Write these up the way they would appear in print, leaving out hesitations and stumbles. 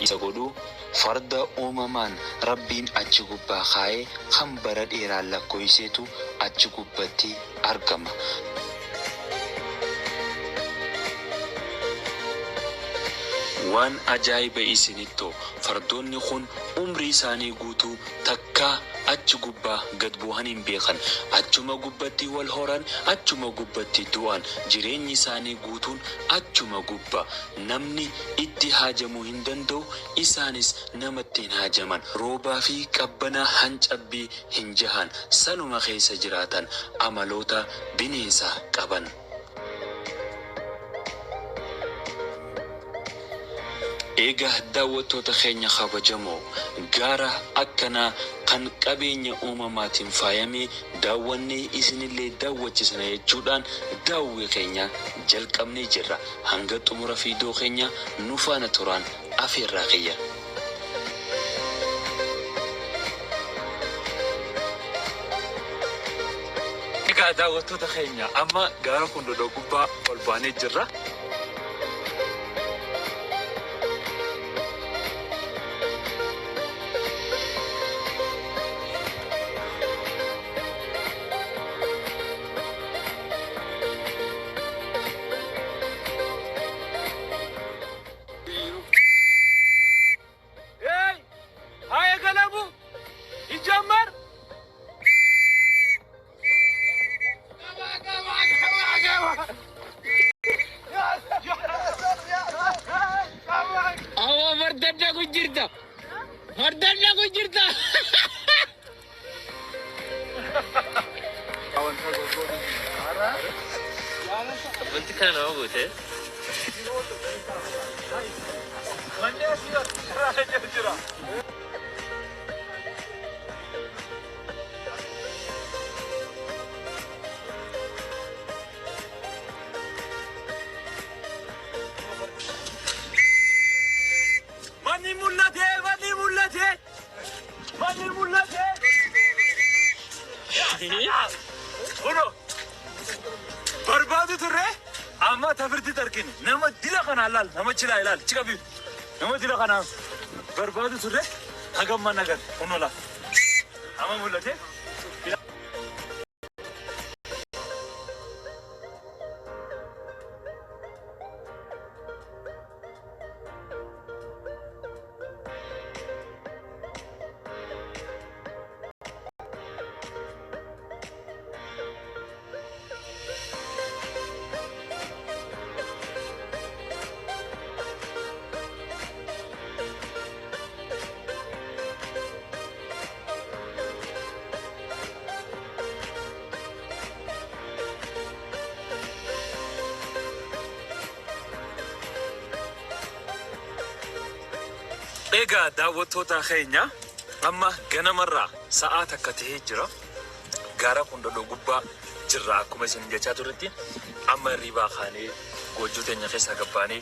Isa godhu farda uumamaan Rabbiin achi gubbaa kaaye kan bara dheeraa lakkooyseetu achi gubbatti argama. Waan ajaa'iba isinitto fardoonni kun umrii isaanii guutuu takkaa achi gubbaa gad bu'anii hin beekan. Achuma gubbatti wal horan, achuma gubbatti du'an. Jireenyi isaanii guutuun achuma gubba. Namni itti haajamuu hin danda'u, isaanis namatti hin haajaman. Roobaa fi qabbana hancabbii hin jahan. Sanuma keessa jiraatan. Amaloota bineensaa qaban. Egaa daawwattoota keenya kabajamoo, gaara akkanaa kan qabeenya uumamaatiin faayame daawwannee isinillee daawwachisna jechuudhaan daawwii keenya jalqabnee jirra. Hanga xumura viidiyoo keenya nu faana turaan afeerraa kiyya. Egaa daawwattoota keenya, amma gaara Kundodoo gubbaa ol baanee jirra. Hey! Haa eegalamu! Ijamar! Awwa fardadda ku jirta. Fardadda ku jirta. Wanti kana nama goote. Manni mul'ate! Manni mul'ate! Manni mul'ate! Kuno barbaadu turre, amma tafirti tarkine. Nama dila kanaa laal, nama chilaa ilaal chiqabi, nama dila kanaa barbaadu turre, hagam mana gar kuno laal, amma mul'ate. Egaa daawwattoota keenya, amma ganamarraa sa'aa 1 tahee jira. Gaara Kundodoo gubbaa jirra akkuma isin jechaa turretti. Amma hirribaa kaanee goojjoo teenya keessaa gabbaanee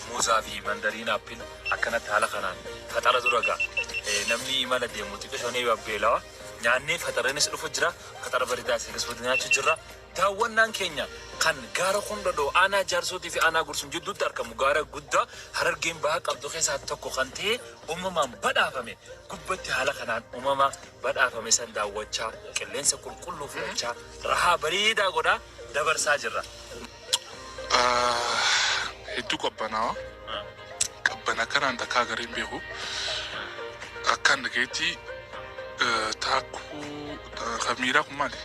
muuzaa fi mandariin apple akkanatti haala kanaan faxara dura ga'a. Namni imala deemu xiqqishoo ni babbeelawa. Nyaannee faxarranis dhufu jira. Faxara bareedaa isin akkasumas nyaachuu jirra. Daawwannaan keenya kan gaara Kundodoo aanaa Jaarsootii fi aanaa Gursum jidduutti argamu, gaara guddaa Harargeen Bahaa qabdu keessaa tokko kan ta'e, uumamaan badhaafame gubbatti haala kanaan uumama badhaafame san daawwachaa, qilleensa qulqulluu fudhachaa, rahaa bareedaa godhaa dabarsaa jirra. Hedduu qabbanaawa. Qabbana kanaan takkaa agaree hin beeku. Akkaan dhagayetti taakkuu kan miiraa kun maali?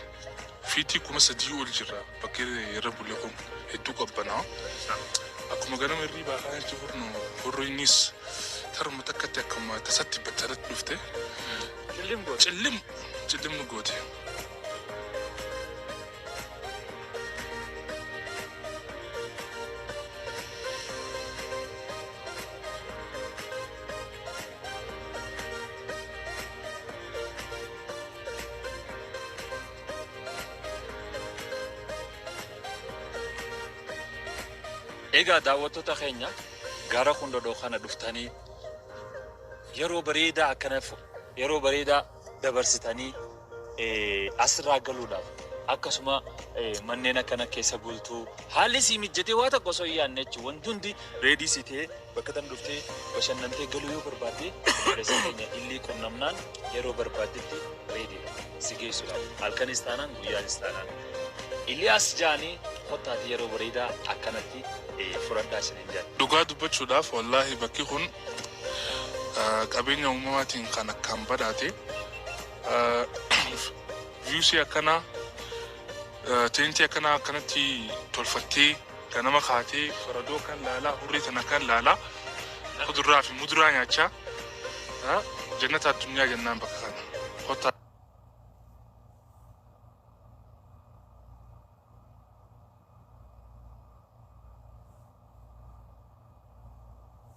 Fiitii 3000 ol jirra, bakki irra bulle kun hedduu qabbanaawa. Akkuma ganama hirriibaa kaanitti hurriinis taruma takkatti akkuma tasatti battalatti dhufte. Cillim goote. Cillim cillim nu goote. Egaa daawwattoota keenya, gaara Kundodoo kana dhuftanii yeroo bareedaa akkana yeroo bareedaa dabarsitanii asirraa galuudhaaf Akkasuma manneen akkana keessa bultuu haalli sii mijjatee waa tokko osoo hin yaadne jechuun wanti hundi ready si ta'ee bakka tan dhuftee bashannantee galuu yoo barbaadde, obboleessa keenya illii qunnamnaan yeroo barbaaddetti ready dha si geessuudhaaf, halkanis taanaan guyyaanis taanaan. Iliyaas Jaanii kottaati yeroo bareedaa akkanatti fudhadhaa isiniin jedha. Dhugaa dubbachuudhaaf, wallaahi bakki kun qabeenya uumamaatiin kan akkaan badhaate, views akkanaa, teentii akkanaa akkanatti tolfattee ganama kaatee faradoo kan laalaa, hurrii tana kan laalaa, kuduraa fi muduraa nyaachaa, jannata addunyaa jennaan bakka kana. Kottaa.